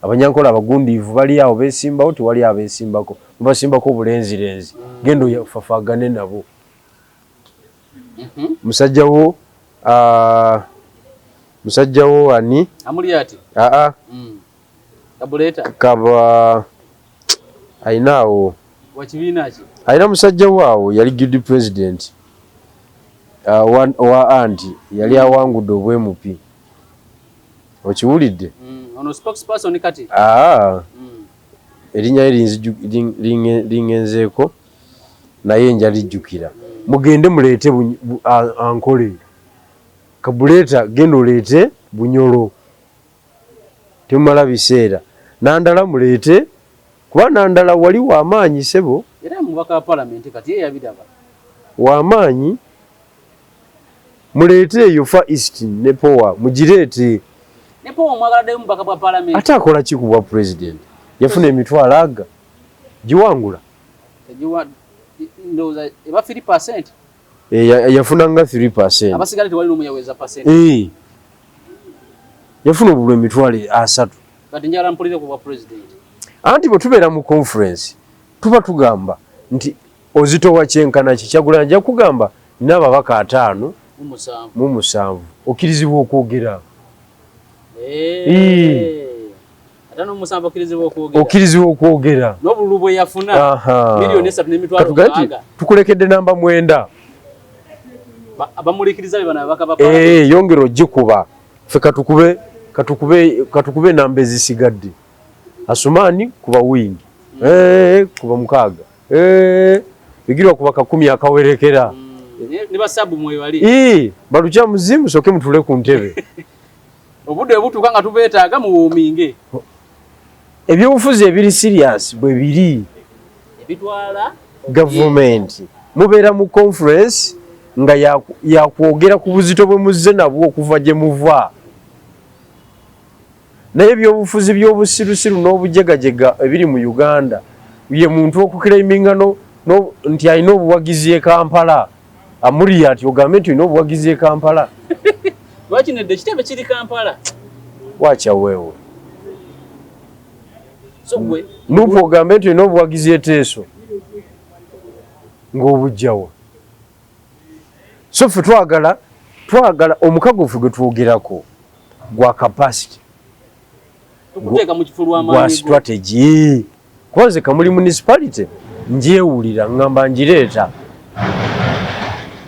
Abanyankola abagundiivu bali awo beesimbawo, tewali abeesimbako, mubasimbako obulenzirenzi, genda ofafaagane nabo. Musajja wo musajja wo ani? Amuli ati. Aa. Kabuleta. Kaba ayina awo. Wa kibiina ki? Ayina musajja wo awo yali guild president wa anti yali awangudde obw MP. Okiwulidde? Ono spokesperson kati. Aa. Erinnya lye lingenzeeko naye nja lijjukira. Mugende muleete Ankole. Kabuleta genda oleete Bunyolo. Temumala biseera. Nandala muleete, kuba Nandala wali w'amaanyi ssebo. Era mubaka wa parliament kati ye yabiraba. W'amaanyi. Muleete eyo Far East ne Power mugireete. Ne Power omwagala ddayo mubaka bwa parliament. Ate akola ki ku bwa president? Yafuna emitwalo aga giwangula. Tegiwa, ndowooza eba 3%. Yafuna nga 3%. Abasigale tewali n'omu yaweza percent. Yafuna obululu 300,000. Kati njagala mpulire ku bwa president. Anti bwe tubeera mu conference tuba tugamba nti ozitowa kyenkana ki. Kyagulanyi ajja kugamba nina ababaka 57 mu. Okkirizibwa okwogera. 57 okkirizibwa okwogera. Okkirizibwa okwogera. N'obululu bwe yafuna 3,600,000. Katugambe nti tukulekedde namba 9. Bamulikiriza be bano ababaka ba Yongera ogikuba. Ffe katukube namba ezisigadde. Asumaani kuba wingi. Kuba 6. Bigirwa kuba 10 akawerekera. Ne basabu mwe bali. Balukya muzimu soke mutule ku ntebe. Obudde butuuka nga tubeetaaga muwuuminge. Ebyobufuzi ebiri serious bwe biri. Ebitwala gavumenti. Mubeera mu conference nga yakwogera ku buzito bwe muzze nabwo okuva gye muva. Naye ebyobufuzi by'obusirusiru n'obujegajega ebiri mu Uganda, ye muntu okuclaiminga nti alina obuwagizi e Kampala. Amuri ati ogambe nti olina obuwagizi e Kampala. Lwaki nedda ekitebe kiri Kampala? Wacha wewe. So gwe Nupu ogambe nti olina obuwagizi e Teeso ng'obujjawa. So ffe twagala omukago ffe gwe twogerako gwa capacity. Tukuteeka mu kifo lw'amaanyi Gwa go. strategy. Kuba nze Kamuli municipality ngyewulira ngamba ngireeta.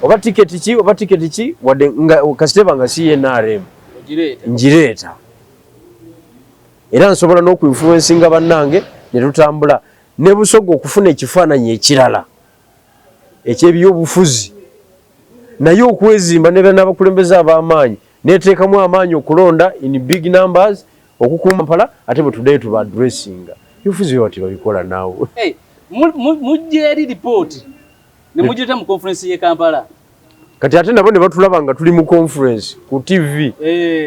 Oba tiketi ki, oba tiketi ki, wadde nga kasiteba nga si NRM. Ogireeta. Ngireeta. Era nsobola n'okuinfluencinga bannange ne tutambula ne Busoga okufuna ekifaananyi ekirala eky'ebyobufuzi. Naye okwezimba ne n'abakulembeze ab'amaanyi neteekamu amaanyi okulonda in big numbers okukuuma mpala ate bwe tuddayo tuba addressinga. Ebyobufuzi bye bati babikola naawe. Hey, mujja eri report ne mugireta mu conference y'e Kampala. Kati ate nabo ne batulaba nga tuli mu conference ku TV.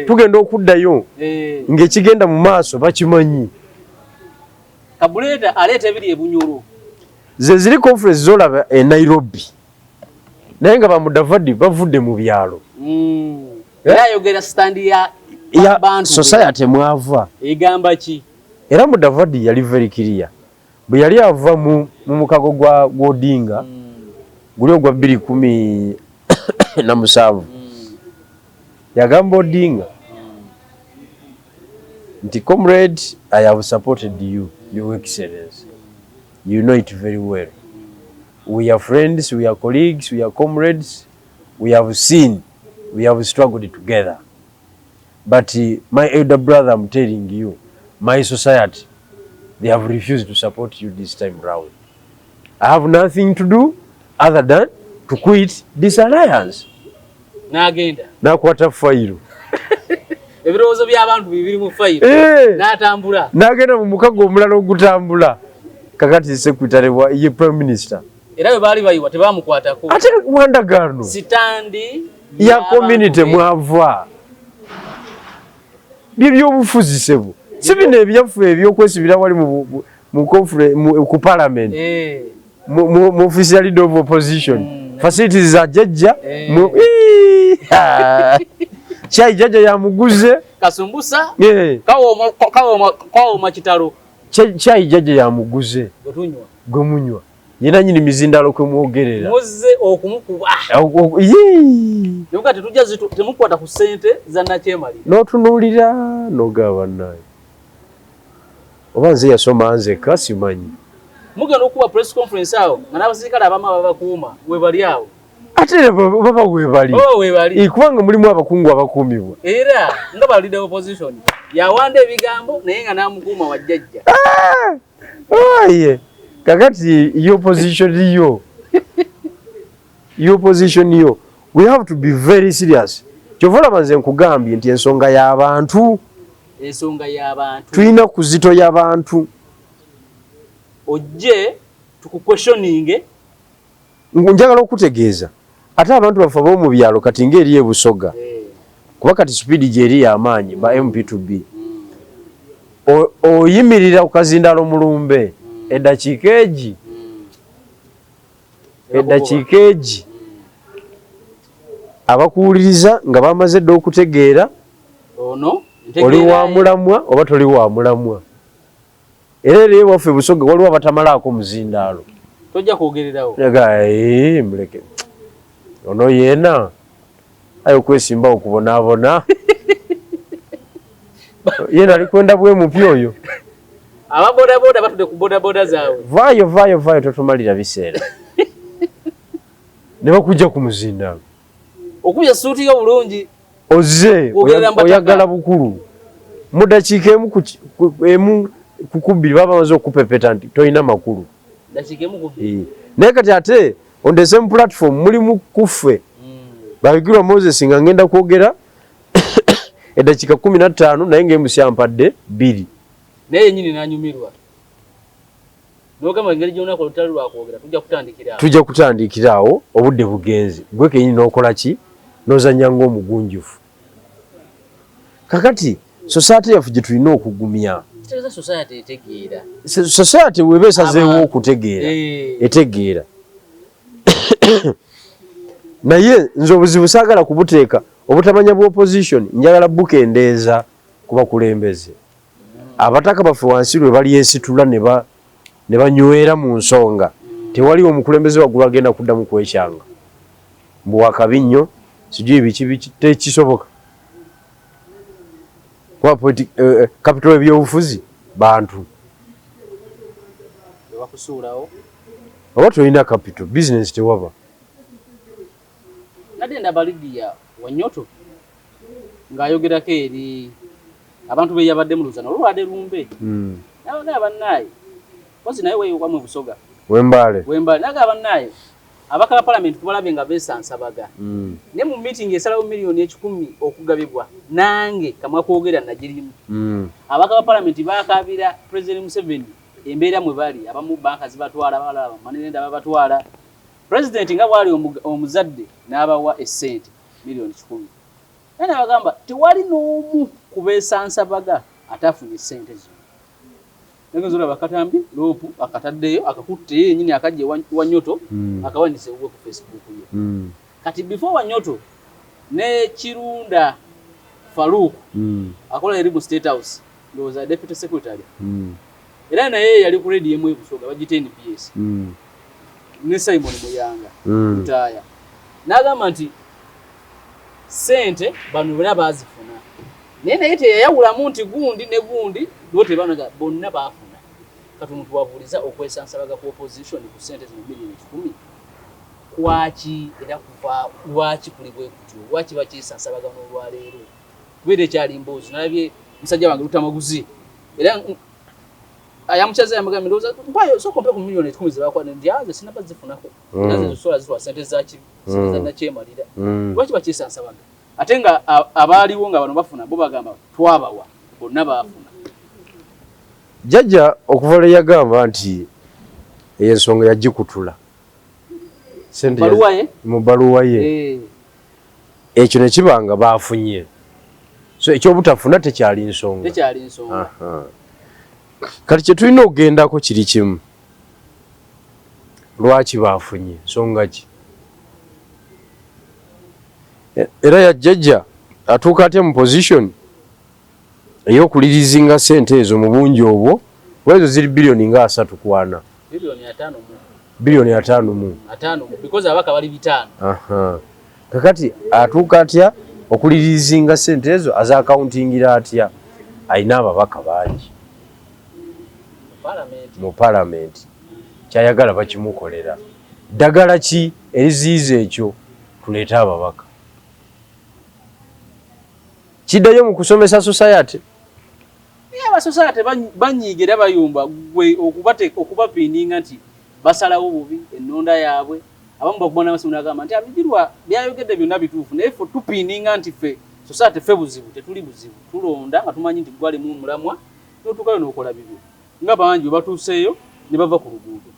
Tugenda okuddayo ng'ekigenda mu maaso bakimanyi. Kabuleta aleeta ebiri e Bunyoro. Ze ziri conference z'olaba e Nairobi. Naye nga ba Mudavadi bavudde mu byalo. Era ayogera stand ya Ya bantu. Society mwava. Egamba ki? Era Mudavadi yali very clear. Bwe yali ava mu mukago gwa Odinga, guli ogwa 2017. Yagamba Odinga nti comrade, I have supported you, your excellency. You know it very well. We are friends, we are colleagues, we are comrades. We have seen, we have struggled together. But my elder brother, I'm telling you, my society, they have refused to support you this time round. I have nothing to do other than to quit this alliance. N'agenda. N'akwata fayiro. Ebirowoozo by'abantu bibiri mu fayiro. N'atambula. N'agenda mu mukago omulala ogutambula. Kakati secretary wa ye prime minister. Era bwe baali bayiwa tebamukwatako. Ate wandagaano. Sitandi ya community mwava. By'ebyobufuzi ssebo. Si bino ebyaffe ebyokwesibira wali mu conference ku parliament. Mu office ya leader of opposition. Facilities za jjajja. Chai jjajja yamuguze. Kasumbusa. Kawooma kitalo. Chai jjajja yamuguze. Gwe munywa. Yena nyini mizindalo kwe mwogerera. Muzze okumukuba. Naye tetujja temukwata ku ssente za nakyemalira. N'otunuulira n'ogaba naye. Oba nze yasoma nzekka simanyi. Mugenda okuba press conference awo nga n'abasirikale abamu ababakuuma we bali awo. Ate baba we bali. Baba we bali. Kubanga mulimu abakungu abakuumibwa. Era nga ba leader opposition yawanda ebigambo naye nga n'amukuuma wa jjajja. Aye. Kakati your position yo. Your position yo. We have to be very serious. Kyova olaba nze nkugambye nti ensonga y'abantu. Ensonga y'abantu. Tulina kuzito y'abantu. Ojje tukuquestioninge. Njagala okutegeeza. Ate abantu baffe ab'omu byalo kati ng'eri e Busoga. Kuba kati speed gy'eri y'amaanyi ba MP2B. Oyimirira ku kazindaalo mulumbe eddakiika egi. Eddakiika egi. Abakuwuliriza nga bamaze dda okutegeera oli wa mulamwa oba toli wa mulamwa. Era eri ewaffe Busoga waliwo abatamalaako muzindaalo. Tojja kwogererawo. Muleke. Ono yeena aye okwesimbawo kubonaabona. Yeena ali kwenda bwe mupya oyo. Aba bodaboda batudde ku bodaboda zaabwe. Vaayo vaayo vaayo totumalira biseera. Ne bakujja ku muzindaalo. Okubye essuuti yo bulungi. Ozze oyagala bukulu. Mu ddakiika emu ku kubbiri baba bamaze okupepeta nti tolina makulu. Ddakiika emu ku bbiri. Naye kati ate on the same platform mulimu kuffe. Babigirwa Moses nga ngenda kwogera eddakiika 15 naye ng'emusi ampadde 2. Naye yennyini n'anyumirwa. N'ogamba engeri gy'olunaku olutali lwa kwogera tujja kutandikira awo. Tujja kutandikira awo obudde bugenze. Gwe kennyini n'okola ki? N'ozannya ng'omugunjufu. Kakati society yaffe gye tulina okugumya. Kitegeeza society etegeera. Society bw'eba esazeewo okutegeera, etegeera. Naye nze obuzibu saagala kubuteeka obutamanya bwa opposition, njagala bukendeeza ku bakulembeze. Abataka baffe wansi lwe balyesitula ne banywera mu nsonga. Tewaliwo omukulembeze waggulu agenda kuddamu kwekyanga. Mbu wakabi nnyo, sijui biki biki, tekisoboka. Kuba capital ebyobufuzi bantu. Bakusuulawo. Oba tolina capital, business tewaba. Nadde ndaba Lydia Wanyoto ng'ayogerako eri abantu be yabadde mu luzano olwabadde lumbe. N'abagamba bannaaye, mpozzi naye weeyo wamwe Busoga. Wembaale. Wembaale. N'agamba bannaaye, ababaka ba palamenti tubalabye nga beesansabaga. Naye mu meeting esalawo miliyoni 100 okugabibwa, nange kamwa kwogera nagirimu. Ababaka ba palamenti baakaabira President Museveni embeera mwe bali, abamu banka zibatwala, abalala bamanirenda babatwala. President nga bw'ali omuzadde n'abawa essente miliyoni 100. Naye n'abagamba tewali n'omu ku beesansabaga ataafunye ssente zino. Nagenze olaba akatambi loopu akataddeyo akakutte ye yennyini akajja Wanyoto akawanise ewuwe ku Facebook ye. Kati before Wanyoto ne Kirunda Farouk akola eri mu State House ndowooza deputy secretary. Era naye yali ku radio emu e Busoga bagiyita NBS. Ne Simon Muyanga Lutaaya. N'agamba nti ssente bano bonna baazifuna. Naye naye teyayawulamu nti gundi ne gundi bo tebanoga bonna baafuna. Kati omuntu wabuuliza okwesansabaga ku opposition ku ssente zino miliyoni 100 kwaki era kuva lwaki kuli bwe kutyo, lwaki bakyesansabaga n'olwaleero? Kubeera ekyali mboozi nalabye musajja wange Lutamaguzi era ayamukyaza yamugambye ndowooza mpaayo sooka ompe ku miliyoni 10 ze bakuwa nti nze sinnaba zifunako era nze zisobola zitwala ssente za kibi ssente za nakyemalira. Lwaki bakyesansabaga? Ate nga abaaliwo nga bano bafuna bo bagamba twabawa bonna baafuna. Jjajja okuva lwe yagamba nti eyo ensonga yagikutula mu bbaluwa ye eh. Ekyo ne kiba nga baafunye, so ekyobutafuna tekyali nsonga. Kati kye tulina okugendako kiri kimu, lwaki baafunye, nsonga ki? Era yajjajja atuuka atya mu position ey'okulirizinga sente ezo mu bungi obwo, kuba ezo ziri biliyoni nga 34. Biliyoni 50 mu. Kakati atuuka atya okulirizinga sente ezo, azacountingira atya? Alina ababaka bangi mu palamenti, kyayagala bakimukolera. Ddagala ki eriziyiza ekyo? Tuleete ababaka. Kiddayo mu kusomesa society. Aba society banyiiga era bayumba gwe okubapiininga nti basalawo bubi ennonda yaabwe. Abamu bakuba n'amasimu n'agamba nti Abigirwa byayogedde byonna bituufu, naye ffe tupiininga nti ffe society ffe buzibu. Tetuli buzibu, tulonda nga tumanyi nti gwalimu omulamwa, n'otuukayo n'okola bibyo, nga bangi bwe batuuseeyo ne bava ku luguudo.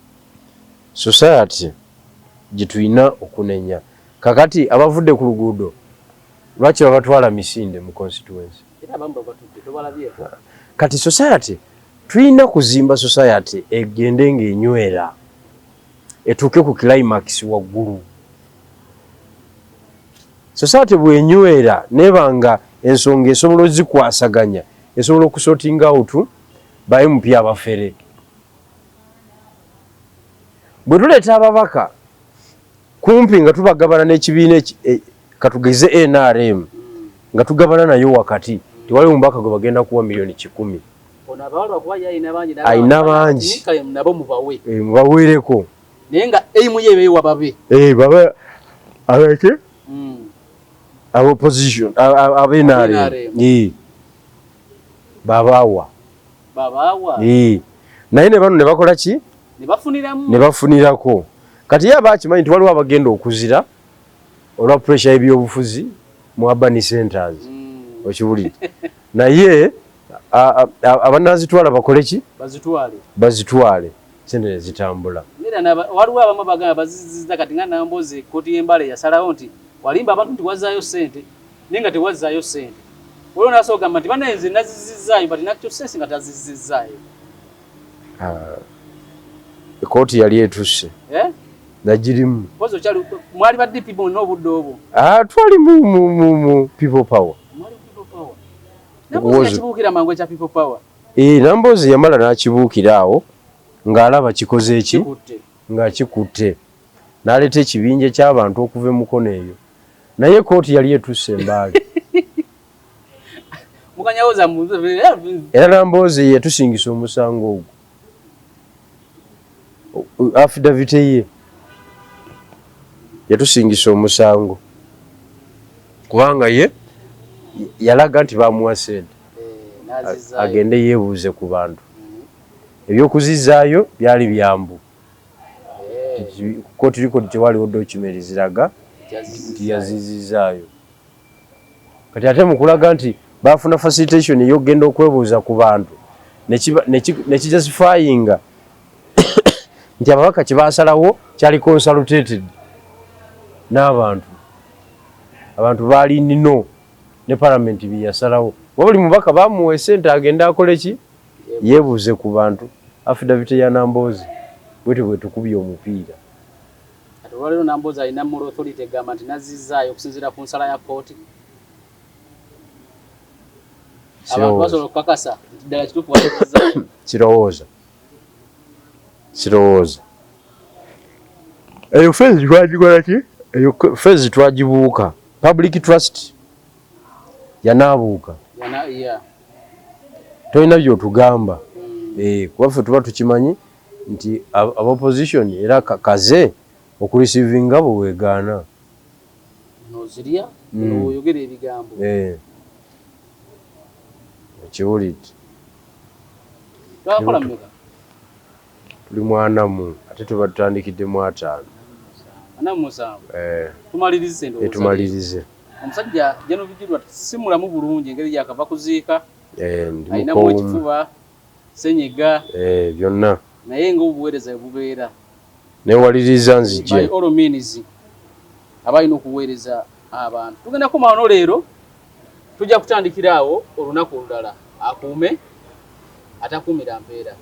Society gye tulina okunenya. Kakati abavudde ku luguudo lwaki babatwala misinde mu constituency? Kati society tulina kuzimba society egende ng'enywera etuuke ku climax waggulu. Society bwenywera neba nga ensonga esobola ozikwasaganya, esobola okusorting out ba MP abafere. Bwe tuleeta ababaka kumpi nga tubagabana n'ekibiina, katugeze NRM, nga tugabana nayo wakati, tewali mubaka gwe bagenda kuwa miliyoni 100. Ayina bangi, mubaweereko. Naye nga aim ye beewa babe. Babe abeke aba opposition, aba NRM babawa. Babawa. Naye ne bano ne bakola ki? Ne bafunirako. Kati ye aba akimanyi nti waliwo abagenda okuzira olwa pressure y'ebyobufuzi mu urban centers, okiwulidde? Naye abanazitwala bakole ki? Bazitwale, sente ne zitambula. Waliwo abamu bagamba baziziza. Kati nga Nambooze, kooti y'Embale yasalawo nti walimba abantu nti wazaayo sente, naye nga tewazaayo sente. Waliwo nasobola ogamba nti banaye nze nazizizaayo, but nakyo sense nga tazizizaayo. Ekooti yali etusse. Eh? Nagirimu. Mwali ba DP bonna obudde obwo? Twali mu People Power. Kibuukira mangu ekya People Power. Nambooze yamala n'akibuukira awo ng'alaba kikoze eki nga kikutte, n'aleeta ekibinja ky'abantu okuva emukono eyo, naye kooti yali etusse embaale. Era Nambooze yetusingisa omusango ogwo, affidavit ye yatusingisa omusango, kubanga ye yalaga nti bamuwa sente agende yeebuuze ku bantu. Ebyokuzizaayo byali byambu court record tewaliwo document ziraga nti yazizizaayo. Kati ate mukulaga nti bafuna facilitation ey'okugenda okwebuuza ku bantu, nekijustifyinga nti ababaka kyebasalawo kyali consultated n'abantu. Abantu baali nino ne parliament byeyasalawo. Wabuli mubaka bamuwa esente agende akole ki? Yeebuuze ku bantu. Affidavit ya Nambooze bwetyo bwetukubye omupiira. Kati olwaleero Nambooze alina moral authority egamba nti nazizzaayo okusinziira ku nsala ya kkooti? Abantu basobola okukakasa nti ddala kituufu wazizzaayo? Sirowooza. Eyo phase twagikola ki, eyo phase twagibuuka. Public trust yanaabuuka, tolina byotugamba. Kuba ffe tuba tukimanyi nti aba opposition era kaze okureceivinga bwe weegaana. Nozirya oyogera ebigambo. Okiwulidde? Twakola mmeka? Tuli mwanamu, ate tuba tutandikidde mu 50. 47. Tumalirize endowooza. Tumalirize. Omusajja General Bigirwa si mulamu bulungi, engeri yakava kuziika. Ndi alinamu mukoowu. Ekifuba, senyiga. Byonna. Naye nga obuweereza bwe bubeera, newaliriza nzije. By all means, aba alina okuweereza abantu. Tugenda kukomawano leero, tujja kutandikira awo olunaku olulala. Akuume atakuumira mpeera.